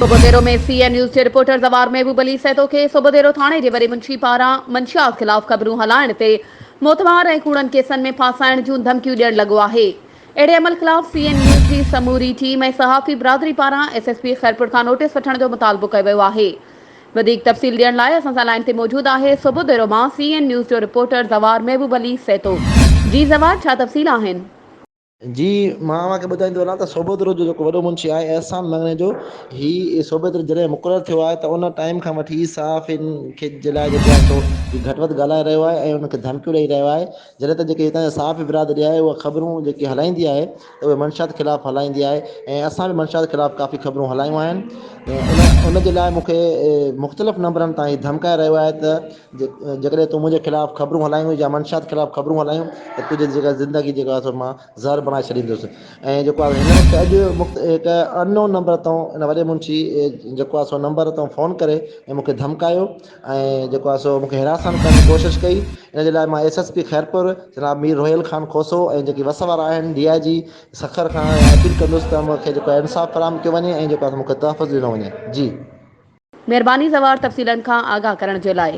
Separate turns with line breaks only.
سوڀوديرو ۾ سي N news جي reporter زوار محبوب علي سهتو کي سوڀوديرو ٿاڻي جي وڏي منشي پاران منشيات خلاف خبرون هلائڻ تي موتمار ۽ ڪوڙن ڪيسن ۾ ڦاسائڻ جون ڌمڪيون ڏيڻ لڳو آهي. اهڙي عمل خلاف سي اين نيوز جي سموري ٽيم ۽ صحافي برادري پاران ايس ايس پي خيرپور کان نوٽيس وٺڻ جو مطالبو ڪيو ويو آهي. وڌيڪ تفصيل ڏيڻ لاء اسان سان لائين تي موجود آهي سوڀوديرو مان سي اين نيوز جو رپورٽر زوار محبوب علي سهتو. جي زوار ڇا تفصيل آهن؟
جي مان اوهان کي ٻڌائيندو هلان ته صوبيدرو جو جيڪو وڏو منشي آهي احسان مڱڻيجو هي صوبيدرو جڏهن مقرر ٿيو آهي ته ان ٽائيم کان وٺي ئي صحافين کي جي لاء جيڪو آهي سو هي گهٽ وڌ ڳالهائي رهيو آهي ۽ انهن کي ڌمڪيون ڏئي رهيو آهي جڏهن ته جيڪي هتان جا صحافي برادري آهي اها خبرون جيڪي هلائيندي آهي ته اهي منشيات خلاف هلائيندي آهي ۽ اسان به منشيات خلاف ڪافي خبرون هلايون آهن ان ان جي لاء مون کي مختلف نمبرن تان هي ڌمڪائي رهيو آهي ته جيڪڏهن تون منهنجي خلاف خبرون هلايون يا منشيات خلاف خبرون هلايون ته تنهنجي جيڪا زندگي جيڪا آهي سو مان زهر بڻائي ڇڏيندس ۽ جيڪو آهي هن وقت اڄ هڪ ان نون نمبر تان ان وڏي منشي جيڪو آهي سو نمبر تان فون ڪري ۽ مون کي ڌمڪايو ۽ جيڪو آهي سو مون کي هراسان ڪرڻ جي ڪوشش ڪئي ان جي لاء مان ايس ايس پي خيرپور جناب مير روحيل خان کوسو ۽ جيڪي وس وارا آهن ڊي I جي سکر کان اپيل ڪندس ته مون کي جيڪو آهي انصاف فراهم ڪيو وڃي ۽ جيڪو آهي مون کي تحفظ ڏنو وڃي جي.
مهرباني زوار تفصيلن کان آگاهه ڪرڻ جي لاء.